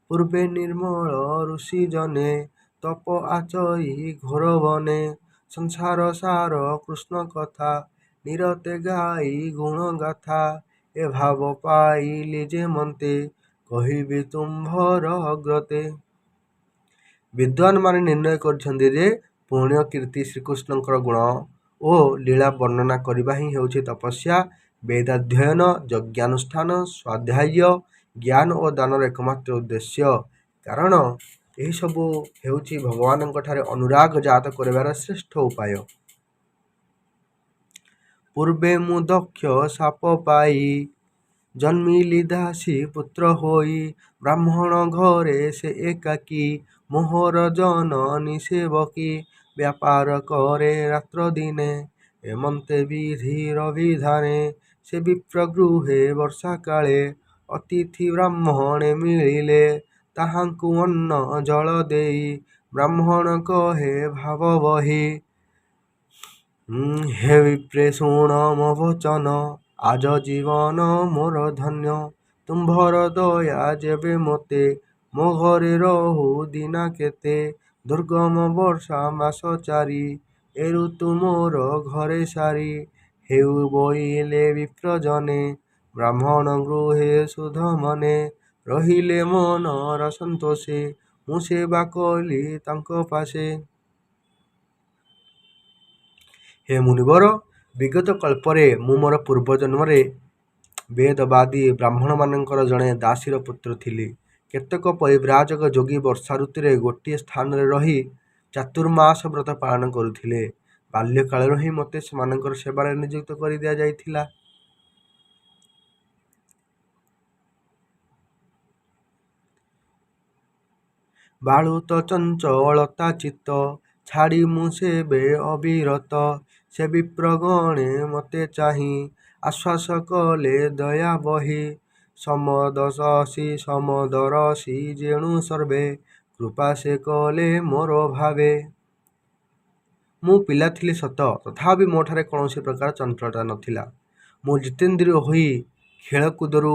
ପୂର୍ବେ ନିର୍ମଳ ଋଷିଜନେ, ତପ ଆଚରି ଘୋର ବନେ। ସଂସାର ସାର କୃଷ୍ଣ କଥା ନିରତେ ଗାଇ ଗୁଣଗାଥା। ଏ ଭାବ ପାଇଲି ଯେମନ୍ତେ କହିବି ତୁମ୍ଭର ଅଗ୍ରତେ। ବିଦ୍ୱାନମାନେ ନିର୍ଣ୍ଣୟ କରିଛନ୍ତି ଯେ ପୁଣ୍ୟକୀର୍ତ୍ତି ଶ୍ରୀକୃଷ୍ଣଙ୍କର ଗୁଣ ଓ ଲୀଳା ବର୍ଣ୍ଣନା କରିବା ହିଁ ହେଉଛି ତପସ୍ୟା, ବେଦାଧ୍ୟୟନ, ଯଜ୍ଞାନୁଷ୍ଠାନ, ସ୍ୱାଧ୍ୟାୟ, ଜ୍ଞାନ ଓ ଦାନର ଏକମାତ୍ର ଉଦ୍ଦେଶ୍ୟ। କାରଣ ଏହିସବୁ ହେଉଛି ଭଗବାନଙ୍କଠାରେ ଅନୁରାଗ ଜାତ କରିବାର ଶ୍ରେଷ୍ଠ ଉପାୟ। ପୂର୍ବେ ମୁଁ ଦକ୍ଷ ଶାପ ପାଇ ଜନ୍ମିଲି ଦାସୀ ପୁତ୍ର ହୋଇ। ବ୍ରାହ୍ମଣ ଘରେ ସେ ଏକାକୀ ମୋହର ଜନନୀ ସେବକୀ ବ୍ୟାପାର କରେ ରାତ୍ର ଦିନେ। ଏମନ୍ତେ ବିଧିର ବିଧାନେ ସେ ବିପ୍ର ଗୃହେ ବର୍ଷାକାଳେ ଅତିଥି ବ୍ରାହ୍ମଣେ ମିଳିଲେ। ତାହାଙ୍କୁ ଅନ୍ନ ଜଳ ଦେଇ ବ୍ରାହ୍ମଣ କହେ ଭାବ ବହି, ହେ ବିପ୍ରେ ଶୁଣ ମୋ ବଚନ, ଆଜ ଜୀବନ ମୋର ଧନ୍ୟ। ତୁମ୍ଭର ଦୟା ଯେବେ ମୋତେ ମୋ ଘରେ ରହୁ ଦିନା କେତେ। ଦୁର୍ଗମ ବର୍ଷା ମାସ ଚାରି ଏ ଋତୁ ମୋର ଘରେ ସାରି। ହେଉ ବୋଇଲେ ବିପ୍ରଜନେ ବ୍ରାହ୍ମଣ ଗୃହେ ଶୁଦ୍ଧ ମନେ। ରହିଲେ ମନର ସନ୍ତୋଷେ ମୁଁ ସେବା କଲି ତାଙ୍କ ପାଶେ। ହେ ମୁନିବର! ବିଗତ କଳ୍ପରେ ମୁଁ ମୋର ପୂର୍ବଜନ୍ମରେ ବେଦବାଦୀ ବ୍ରାହ୍ମଣମାନଙ୍କର ଜଣେ ଦାସୀର ପୁତ୍ର ଥିଲି। କେତେକ ପରିବ୍ରାଜକ ଯୋଗୀ ବର୍ଷାଋତୁରେ ଗୋଟିଏ ସ୍ଥାନରେ ରହି ଚାତୁର୍ମାସ ବ୍ରତ ପାଳନ କରୁଥିଲେ। ବାଲ୍ୟକାଳରୁ ହିଁ ମୋତେ ସେମାନଙ୍କର ସେବାରେ ନିଯୁକ୍ତ କରି ଦିଆଯାଇଥିଲା। ବାଳୁତ ଚଞ୍ଚଳତା ଚିତ୍ତ ଛାଡ଼ି ମୁଁ ସେବେ ଅବିରତ। ସେ ବିପ୍ରଗଣେ ମୋତେ ଚାହିଁ ଆଶ୍ୱାସ କଲେ ଦୟା ବହି। ସମଦର୍ଶୀ ସମଦରଶୀ ଯେଣୁ ସର୍ବେ କୃପା ସେ କଲେ ମୋର ଭାବେ। ମୁଁ ପିଲା ଥିଲି ସତ, ତଥାପି ମୋଠାରେ କୌଣସି ପ୍ରକାର ଚଞ୍ଚଳତା ନଥିଲା। ମୁଁ ଜିତେନ୍ଦ୍ରିୟ ହୋଇ ଖେଳକୁଦରୁ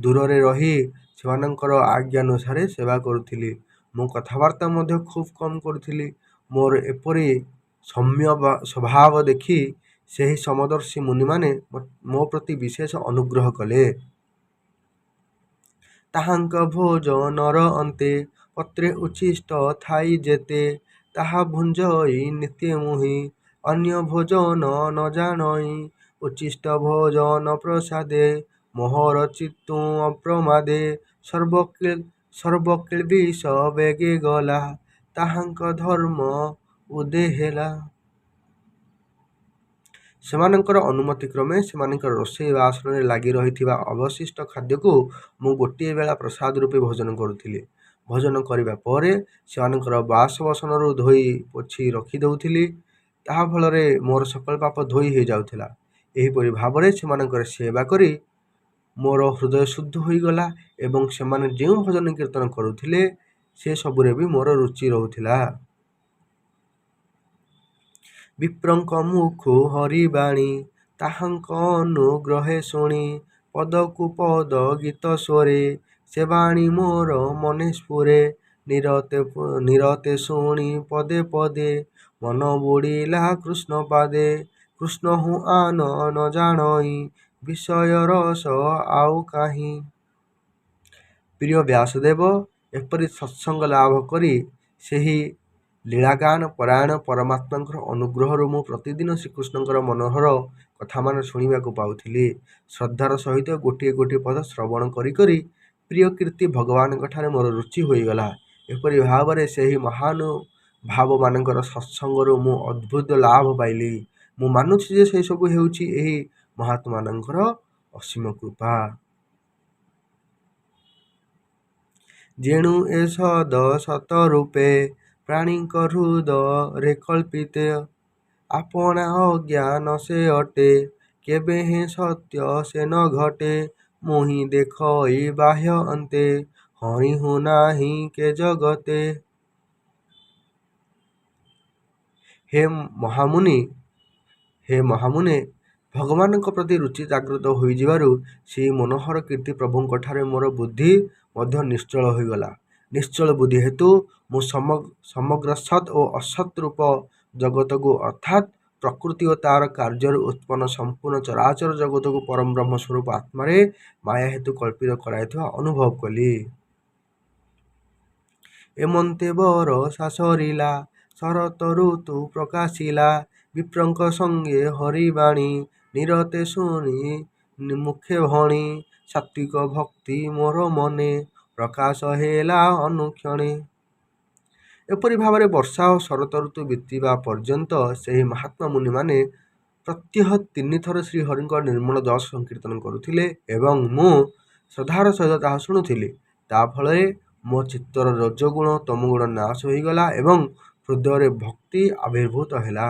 ଦୂରରେ ରହି ସେମାନଙ୍କର ଆଜ୍ଞାନୁସାରେ ସେବା କରୁଥିଲି। ମୁଁ କଥାବାର୍ତ୍ତା ମଧ୍ୟ ଖୁବ୍ କମ୍ କରୁଥିଲି। ମୋର ଏପରି ସୌମ୍ୟ ସ୍ୱଭାବ ଦେଖି ସେହି ସମଦର୍ଶୀ ମୁନିମାନେ ମୋ ପ୍ରତି ବିଶେଷ ଅନୁଗ୍ରହ କଲେ। ତାହାଙ୍କ ଭୋଜନର ଅନ୍ତେ ପତ୍ରେ ଉଚ୍ଛିଷ୍ଟ ଥାଇ ଯେତେ, ତାହା ଭୁଞ୍ଜଇ ନିତ୍ୟେ ମୁହିଁ ଅନ୍ୟ ଭୋଜନ ନ ଜାଣଇ। ଉଚ୍ଛିଷ୍ଟ ଭୋଜନ ପ୍ରସାଦେ ମୋହର ଚିତ୍ତୁଁ ଅପ୍ରମାଦେ ସର୍ବକିଳ୍ବିଷ ବେଗେ ଗଲା, ତାହାଙ୍କ ଧର୍ମ ଉଦେ ହେଲା। ସେମାନଙ୍କର ଅନୁମତିକ୍ରମେ ସେମାନଙ୍କର ରୋଷେଇ ବାସନରେ ଲାଗି ରହିଥିବା ଅବଶିଷ୍ଟ ଖାଦ୍ୟକୁ ମୁଁ ଗୋଟିଏ ବେଳା ପ୍ରସାଦ ରୂପେ ଭୋଜନ କରୁଥିଲି। ଭୋଜନ କରିବା ପରେ ସେମାନଙ୍କର ବାସବସନରୁ ଧୋଇ ପୋଛି ରଖି ଦେଉଥିଲି। ତାହା ଫଳରେ ମୋର ସକଳ ପାପ ଧୋଇ ହୋଇଯାଉଥିଲା। ଏହିପରି ଭାବରେ ସେମାନଙ୍କର ସେବା କରି ମୋର ହୃଦୟ ଶୁଦ୍ଧ ହୋଇଗଲା ଏବଂ ସେମାନେ ଯେଉଁ ଭଜନ କୀର୍ତ୍ତନ କରୁଥିଲେ, ସେ ସବୁରେ ବି ମୋର ରୁଚି ରହୁଥିଲା। ବିପ୍ରଙ୍କ ମୁଖୁଁ ହରିବାଣୀ ତାହାଙ୍କ ଅନୁଗ୍ରହେ ଶୁଣି। ପଦକୁ ପଦ ଗୀତ ସ୍ୱରେ ସେ ବାଣୀ ମୋର ମନେ ସ୍ଫୁରେ। ନିରତେ ଶୁଣି ପଦେ ପଦେ ମନ ବୁଡ଼ିଲା କୃଷ୍ଣ ପାଦେ। କୃଷ୍ଣହୁଁ ଆନ ନ ଜାଣଇ ବିଷୟ ରସ ଆଉ କାହିଁ। ପ୍ରିୟ ବ୍ୟାସଦେବ, ଏପରି ସତ୍ସଙ୍ଗ ଲାଭ କରି ସେହି ଲୀଳାଗାନ ପରାୟଣ ପରମାତ୍ମାଙ୍କର ଅନୁଗ୍ରହରୁ ମୁଁ ପ୍ରତିଦିନ ଶ୍ରୀକୃଷ୍ଣଙ୍କର ମନୋହର କଥାମାନ ଶୁଣିବାକୁ ପାଉଥିଲି। ଶ୍ରଦ୍ଧାର ସହିତ ଗୋଟିଏ ଗୋଟିଏ ପଦ ଶ୍ରବଣ କରି କରି ପ୍ରିୟକୀର୍ତ୍ତି ଭଗବାନଙ୍କଠାରେ ମୋର ରୁଚି ହୋଇଗଲା। ଏପରି ଭାବରେ ସେହି ମହାନୁଭାବମାନଙ୍କର ସତ୍ସଙ୍ଗରୁ ମୁଁ ଅଦ୍ଭୁତ ଲାଭ ପାଇଲି। ମୁଁ ମାନୁଛି ଯେ ସେସବୁ ହେଉଛି ଏହି ମହାତ୍ମାମାନଙ୍କର ଅସୀମ କୃପା। ଯେଣୁ ଏ ସଦସତ ରୂପେ ପ୍ରାଣୀଙ୍କ ହୃଦରେ କଳ୍ପିତ। ଆପଣା ଅଜ୍ଞାନ ସେ ଅଟେ କେବେହେଁ ସତ୍ୟ ସେ ନ ଘଟେ। ମୁହିଁ ଦେଖଇ ବାହ୍ୟ ଅନ୍ତେ ହରିହୁଁ ନାହିଁ କେ ଜଗତେ। ହେ ମହାମୁନି, ହେ ମହାମୁନେ! ଭଗବାନଙ୍କ ପ୍ରତି ରୁଚି ଜାଗ୍ରତ ହୋଇଯିବାରୁ ସେହି ମନୋହର କୀର୍ତ୍ତି ପ୍ରଭୁଙ୍କଠାରେ ମୋର ବୁଦ୍ଧି ମଧ୍ୟ ନିଶ୍ଚଳ ହୋଇଗଲା। ନିଶ୍ଚଳ ବୁଦ୍ଧି ହେତୁ ମୁଁ ସମଗ୍ର ସତ୍ ଓ ଅସତ୍ ରୂପ ଜଗତକୁ, ଅର୍ଥାତ୍ ପ୍ରକୃତି ଓ ତାର କାର୍ଯ୍ୟରୁ ଉତ୍ପନ୍ନ ସମ୍ପୂର୍ଣ୍ଣ ଚରାଚର ଜଗତକୁ ପରମବ୍ରହ୍ମ ସ୍ୱରୂପ ଆତ୍ମାରେ ମାୟା ହେତୁ କଳ୍ପିତ କରାଯାଇଥିବା ଅନୁଭବ କଲି। ଏମନ୍ତେ ବରଷା ସରିଲା, ଶରତ ଋତୁ ପ୍ରକାଶିଲା। ବିପ୍ରଙ୍କ ସଙ୍ଗେ ହରିବାଣୀ ନିରତେ ଶୁଣି ମୁଖେ ଭଣି। ସାତ୍ତ୍ୱିକ ଭକ୍ତି ମୋର ମନେ ପ୍ରକାଶ ହେଲା ଅନୁକ୍ଷଣେ। ଏପରି ଭାବରେ ବର୍ଷା ଓ ଶରତ ଋତୁ ବିତିବା ପର୍ଯ୍ୟନ୍ତ ସେହି ମହାତ୍ମା ମୁନିମାନେ ପ୍ରତ୍ୟହ ତିନିଥର ଶ୍ରୀହରିଙ୍କ ନିର୍ମଳ ଯଶ ସଂକୀର୍ତ୍ତନ କରୁଥିଲେ ଏବଂ ମୁଁ ଶ୍ରଦ୍ଧାର ସହିତ ତାହା ଶୁଣୁଥିଲି। ତା ଫଳରେ ମୋ ଚିତ୍ତର ରଜୋଗୁଣ ଓ ତମୋଗୁଣ ନାଶ ହୋଇଗଲା ଏବଂ ହୃଦୟରେ ଭକ୍ତି ଆବିର୍ଭୂତ ହେଲା।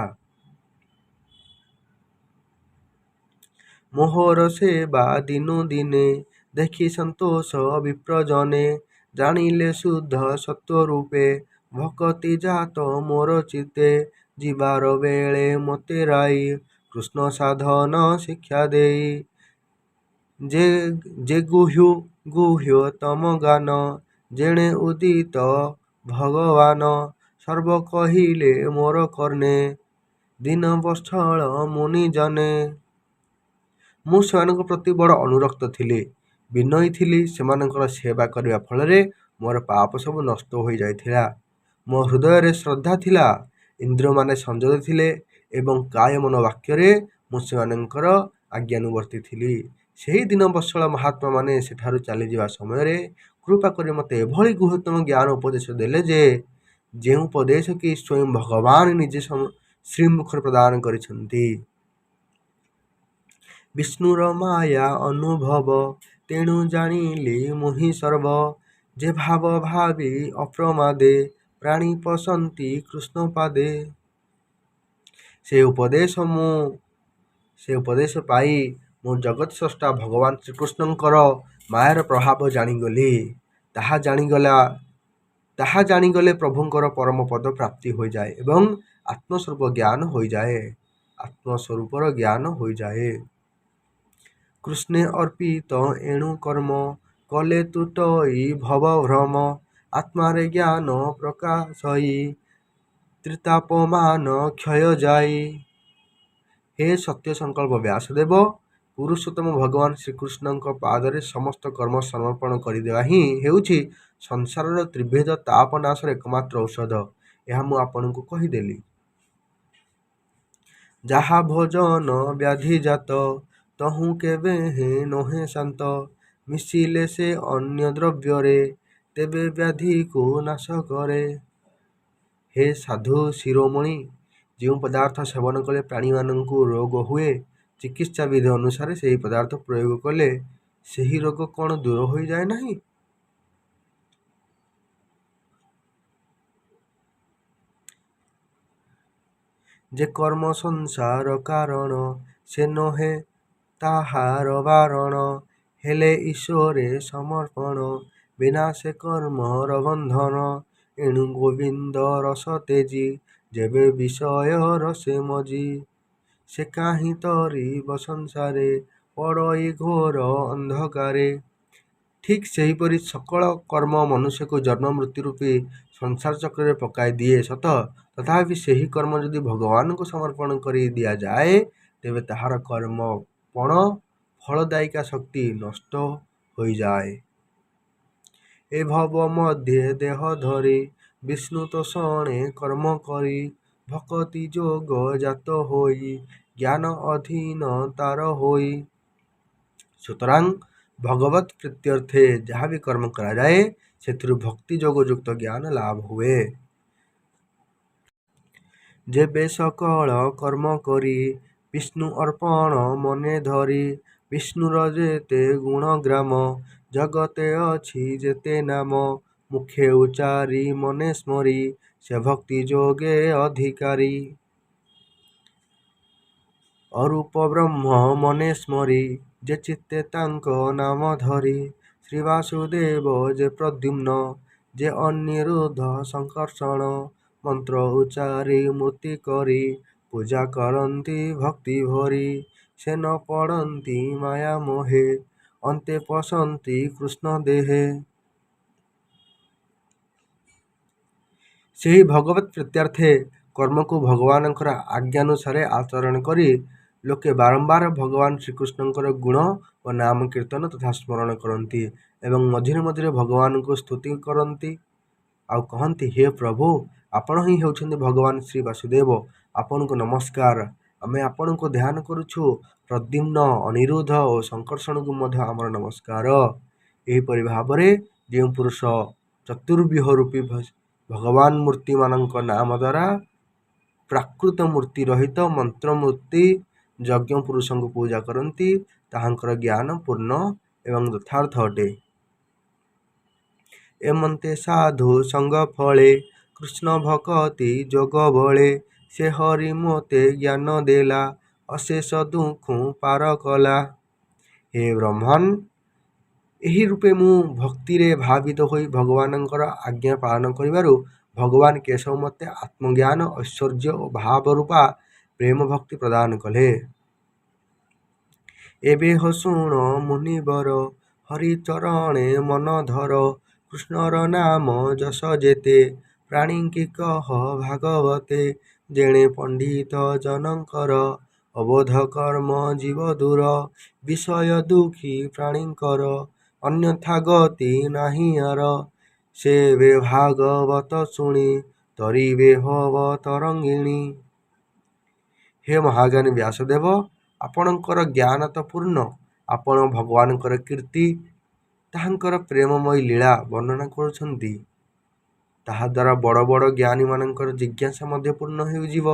ମୋହର ସେବା ଦିନୁ ଦିନେ ଦେଖି ସନ୍ତୋଷ ବିପ୍ରଜନେ। ଜାଣିଲେ ଶୁଦ୍ଧ ସତ୍ତ୍ୱରୂପେ ଭକତି ଜାତ ମୋର ଚିତ୍ତେ। ଯିବାର ବେଳେ ମୋତେ ରାଇ କୃଷ୍ଣ ସାଧନ ଶିକ୍ଷା ଦେଇ। ଯେ ଗୁହ୍ୟୁ ଗୁହ୍ୟତମ ଜ୍ଞାନ ଯେଣେ ଉଦିତ ଭଗବାନ। ସର୍ବ କହିଲେ ମୋର କର୍ଣ୍ଣେ ଦୀନବତ୍ସଳ ମୁନିଜନେ। ମୁଁ ସେମାନଙ୍କ ପ୍ରତି ବଡ଼ ଅନୁରକ୍ତ ଥିଲି, ବିନୟୀ ଥିଲି। ସେମାନଙ୍କର ସେବା କରିବା ଫଳରେ ମୋର ପାପ ସବୁ ନଷ୍ଟ ହୋଇଯାଇଥିଲା। ମୋ ହୃଦୟରେ ଶ୍ରଦ୍ଧା ଥିଲା, ଇନ୍ଦ୍ରିୟମାନେ ସଂଯତ ଥିଲେ ଏବଂ କାୟ ମନ ବାକ୍ୟରେ ମୁଁ ସେମାନଙ୍କର ଆଜ୍ଞାନୁବର୍ତ୍ତୀ ଥିଲି। ସେହି ଦୀନବତ୍ସଳ ମହାତ୍ମାମାନେ ସେଠାରୁ ଚାଲିଯିବା ସମୟରେ କୃପା କରି ମୋତେ ଏଭଳି ଗୁହ୍ୟତମ ଜ୍ଞାନ ଉପଦେଶ ଦେଲେ ଯେ, ଯେଉଁ ଉପଦେଶ କି ସ୍ୱୟଂ ଭଗବାନ ନିଜେ ଶ୍ରୀମୁଖରୁ ପ୍ରଦାନ କରିଛନ୍ତି। ବିଷ୍ଣୁର ମାୟା ଅନୁଭବ ତେଣୁ ଜାଣିଲି ମୁହିଁ ସର୍ବ। ଯେ ଭାବ ଭାବି ଅପ୍ରମାଦେ ପ୍ରାଣୀ ପଶନ୍ତି କୃଷ୍ଣପାଦେ। ସେ ଉପଦେଶ ପାଇ ମୁଁ ଜଗତସ୍ରଷ୍ଟା ଭଗବାନ ଶ୍ରୀକୃଷ୍ଣଙ୍କର ମାୟାର ପ୍ରଭାବ ଜାଣିଗଲି। ତାହା ଜାଣିଗଲେ ପ୍ରଭୁଙ୍କର ପରମ ପଦ ପ୍ରାପ୍ତି ହୋଇଯାଏ ଏବଂ ଆତ୍ମସ୍ୱରୂପର ଜ୍ଞାନ ହୋଇଯାଏ। କୃଷ୍ଣେ ଅର୍ପିତ ଏଣୁ କର୍ମ କଲେ ତୁଟଇ ଭବଭ୍ରମ। ଆତ୍ମାରେ ଜ୍ଞାନ ପ୍ରକାଶଇ ତ୍ରିତାପମାନ କ୍ଷୟ ଯାଇ। ହେ ସତ୍ୟସଙ୍କଳ୍ପ ବ୍ୟାସଦେବ, ପୁରୁଷୋତ୍ତମ ଭଗବାନ ଶ୍ରୀକୃଷ୍ଣଙ୍କ ପାଦରେ ସମସ୍ତ କର୍ମ ସମର୍ପଣ କରିଦେବା ହିଁ ହେଉଛି ସଂସାରର ତ୍ରିବିଧ ତାପ ନାଶର ଏକମାତ୍ର ଔଷଧ, ଏହା ମୁଁ ଆପଣଙ୍କୁ କହିଦେଲି। ଯାହା ଭୋଜନ ବ୍ୟାଧିଜାତ ତହୁଁ କେବେହେଁ ନୋହେ ଶାନ୍ତ। ମିଶିଲେ ସେ ଅନ୍ୟ ଦ୍ରବ୍ୟରେ ତେବେ ବ୍ୟାଧିକୁ ନାଶ କରେ। ହେ ସାଧୁ ଶିରୋମଣି, ଯେଉଁ ପଦାର୍ଥ ସେବନ କଲେ ପ୍ରାଣୀମାନଙ୍କୁ ରୋଗ ହୁଏ, ଚିକିତ୍ସା ବିଧି ଅନୁସାରେ ସେହି ପଦାର୍ଥ ପ୍ରୟୋଗ କଲେ ସେହି ରୋଗ କ'ଣ ଦୂର ହୋଇଯାଏ ନାହିଁ? ଯେ କର୍ମ ସଂସାର କାରଣ ସେ ନୋହେ ତାହାର ବାରଣ। ହେଲେ ଈଶ୍ୱରେ ସମର୍ପଣ ବିନାଶେ କର୍ମର ବନ୍ଧନ। ଏଣୁ ଗୋବିନ୍ଦ ରସ ତେଜି ଯେବେ ବିଷୟ ରସେ ମଜି। ସେ କାହିଁ ତରିବ ସଂସାରେ ପଡ଼ଇ ଘୋର ଅନ୍ଧକାରେ। ଠିକ୍ ସେହିପରି ସକଳ କର୍ମ ମନୁଷ୍ୟକୁ ଜନ୍ମ ମୃତ୍ୟୁରୂପୀ ସଂସାରଚକ୍ରରେ ପକାଇ ଦିଏ ସତ, ତଥାପି ସେହି କର୍ମ ଯଦି ଭଗବାନଙ୍କୁ ସମର୍ପଣ କରି ଦିଆଯାଏ, ତେବେ ତାହାର କର୍ମପଣ ଫଳଦାୟିକା ଶକ୍ତି ନଷ୍ଟ ହୋଇଯାଏ। ଏ ଭବ ମଧ୍ୟେ ଦେହ ଧରି ବିଷ୍ଣୁ ତୋଷଣେ କର୍ମ କରି। ଭକତି ଯୋଗ ଜାତ ହୋଇ ଜ୍ଞାନ ଅଧୀନ ତାର ହୋଇ। ସୁତରାଂ ଭଗବତ୍ ପ୍ରୀତ୍ୟର୍ଥେ ଯାହା ବି କର୍ମ କରାଯାଏ, ସେଥିରୁ ଭକ୍ତିଯୋଗଯୁକ୍ତ ଜ୍ଞାନ ଲାଭ ହୁଏ। ଯେବେ ସକଳ କର୍ମ କରି ବିଷ୍ଣୁ ଅର୍ପଣ ମନେ ଧରି। ବିଷ୍ଣୁର ଯେତେ ଗୁଣଗ୍ରାମ ଜଗତେ ଅଛି ଯେତେ ନାମ। ମୁଖେ ଉଚ୍ଚାରି ମନେ ସ୍ମରି ସେ ଭକ୍ତି ଯୋଗେ ଅଧିକାରୀ। ଅରୂପ ବ୍ରହ୍ମ ମନେ ସ୍ମରି ଯେ ଚିତ୍ତେ ତାଙ୍କ ନାମ ଧରି। ଶ୍ରୀବାସୁଦେବ ଯେ ପ୍ରଦ୍ୟୁମ୍ନ ଯେ ଅନିରୁଦ୍ଧ ସଂକର୍ଷଣ। ମନ୍ତ୍ର ଉଚ୍ଚାରି ମୂର୍ତ୍ତି କରି ପୂଜା କରନ୍ତି ଭକ୍ତି ଭରି। ସେ ନ ପଡ଼ନ୍ତି ମାୟା ମୋହେ ଅନ୍ତେ ପଶନ୍ତି କୃଷ୍ଣ ଦେହେ। ସେହି ଭଗବତ ପ୍ରୀତ୍ୟର୍ଥେ କର୍ମକୁ ଭଗବାନଙ୍କର ଆଜ୍ଞାନୁସାରେ ଆଚରଣ କରି ଲୋକେ ବାରମ୍ବାର ଭଗବାନ ଶ୍ରୀକୃଷ୍ଣଙ୍କର ଗୁଣ ଓ ନାମ କୀର୍ତ୍ତନ ତଥା ସ୍ମରଣ କରନ୍ତି ଏବଂ ମଝିରେ ମଝିରେ ଭଗବାନଙ୍କୁ ସ୍ତୁତି କରନ୍ତି ଆଉ କହନ୍ତି, ହେ ପ୍ରଭୁ, ଆପଣ ହିଁ ହେଉଛନ୍ତି ଭଗବାନ ଶ୍ରୀ ବାସୁଦେବ, ଆପଣଙ୍କୁ ନମସ୍କାର। ଆମେ ଆପଣଙ୍କୁ ଧ୍ୟାନ କରୁଛୁ। ପ୍ରଦ୍ୟୁମ୍ନ, ଅନିରୁଦ୍ଧ ଓ ସଂକର୍ଷଣଙ୍କୁ ମଧ୍ୟ ଆମର ନମସ୍କାର। ଏହିପରି ଭାବରେ ଯେଉଁ ପୁରୁଷ ଚତୁର୍ବ୍ୟୁହ ରୂପୀ ଭଗବାନ ମୂର୍ତ୍ତିମାନଙ୍କ ନାମ ଦ୍ୱାରା ପ୍ରାକୃତ ମୂର୍ତ୍ତି ରହିତ ମନ୍ତ୍ରମୂର୍ତ୍ତି ଯଜ୍ଞ ପୁରୁଷଙ୍କୁ ପୂଜା କରନ୍ତି, ତାହାଙ୍କର ଜ୍ଞାନ ପୂର୍ଣ୍ଣ ଏବଂ ଯଥାର୍ଥ ଅଟେ। ଏମନ୍ତେ ସାଧୁ ସଙ୍ଗ ଫଳେ, କୃଷ୍ଣ ଭକତି ଯୋଗ ବଳେ, ସେ ହରି ମୋତେ ଜ୍ଞାନ ଦେଲା, ଅଶେଷ ଦୁଃଖୁଁ ପାର କଲା। ହେ ବ୍ରହ୍ମନ୍, ଏହି ରୂପେ ମୁଁ ଭକ୍ତିରେ ଭାବିତ ହୋଇ ଭଗବାନଙ୍କର ଆଜ୍ଞା ପାଳନ କରିବାରୁ ଭଗବାନ କେଶବ ମୋତେ ଆତ୍ମଜ୍ଞାନ, ଐଶ୍ୱର୍ଯ୍ୟ ଓ ଭାବରୂପା ପ୍ରେମ ଭକ୍ତି ପ୍ରଦାନ କଲେ। ଏବେ ହୋ ଶୁଣ ମୁନିବର, ହରି ଚରଣେ ମନ ଧର, କୃଷ୍ଣର ନାମ ଯଶ ଯେତେ, ପ୍ରାଣୀଙ୍କି କହ ଭାଗବତେ। ଯେଣେ ପଣ୍ଡିତ ଜନଙ୍କର ଅବୋଧ କର୍ମ ଯିବ ଦୂର, ବିଷୟ ଦୁଃଖୀ ପ୍ରାଣୀଙ୍କର ଅନ୍ୟଥା ଗତି ନାହିଁ ଆର। ସେବେ ଭାଗବତ ଶୁଣି ତରିବେ ଭବ ତରଙ୍ଗିଣୀ। ହେ ମହାଜ୍ଞାନୀ ବ୍ୟାସଦେବ, ଆପଣଙ୍କର ଜ୍ଞାନ ତ ପୂର୍ଣ୍ଣ। ଆପଣ ଭଗବାନଙ୍କର କୀର୍ତ୍ତି, ତାହାଙ୍କର ପ୍ରେମମୟୀ ଲୀଳା ବର୍ଣ୍ଣନା କରୁଛନ୍ତି। ତାହାଦ୍ୱାରା ବଡ଼ ବଡ଼ ଜ୍ଞାନୀମାନଙ୍କର ଜିଜ୍ଞାସା ମଧ୍ୟ ପୂର୍ଣ୍ଣ ହୋଇଯିବ।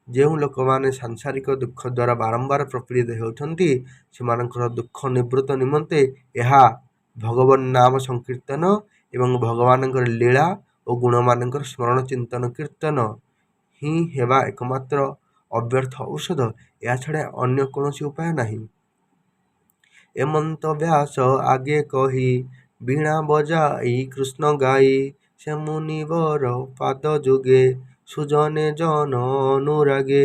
ଯେଉଁ ଲୋକମାନେ ସାଂସାରିକ ଦୁଃଖ ଦ୍ୱାରା ବାରମ୍ବାର ପ୍ରପୀଡ଼ିତ ହେଉଛନ୍ତି, ସେମାନଙ୍କର ଦୁଃଖ ନିବୃତ୍ତି ନିମନ୍ତେ ଏହା ଭଗବନ୍ ନାମ ସଂକୀର୍ତ୍ତନ ଏବଂ ଭଗବାନଙ୍କର ଲୀଳା ଓ ଗୁଣମାନଙ୍କର ସ୍ମରଣ, ଚିନ୍ତନ, କୀର୍ତ୍ତନ ହିଁ ହେବା ଏକମାତ୍ର ଅବ୍ୟର୍ଥ ଔଷଧ। ଏହା ଛଡ଼ା ଅନ୍ୟ କୌଣସି ଉପାୟ ନାହିଁ। ଏମନ୍ତ ବ୍ୟାସ ଆଗେ କହି, ବୀଣା ବଜାଇ କୃଷ୍ଣ ଗାଇ, ସେ ମୁନିବର ପାଦ ଯୁଗେ ସୁଜନେ ଜନ ଅନୁରାଗେ,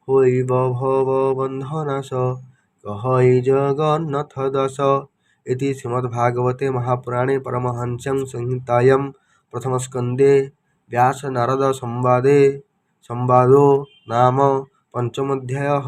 ହୋଇବ ଭବ ବନ୍ଧନାଶ କହଇ ଜଗନ୍ନାଥ ଦାସ। ଇତି ଶ୍ରୀମଦ୍ଭାଗବତେ ମହାପୁରାଣେ ପରମହଂସ୍ୟାଂ ସଂହିତାୟାଂ ପ୍ରଥମସ୍କନ୍ଧେ ବ୍ୟାସ ନାରଦ ସମ୍ବାଦେ ସମ୍ବାଦୋ ନାମ ପଞ୍ଚମୋऽଧ୍ୟାୟଃ।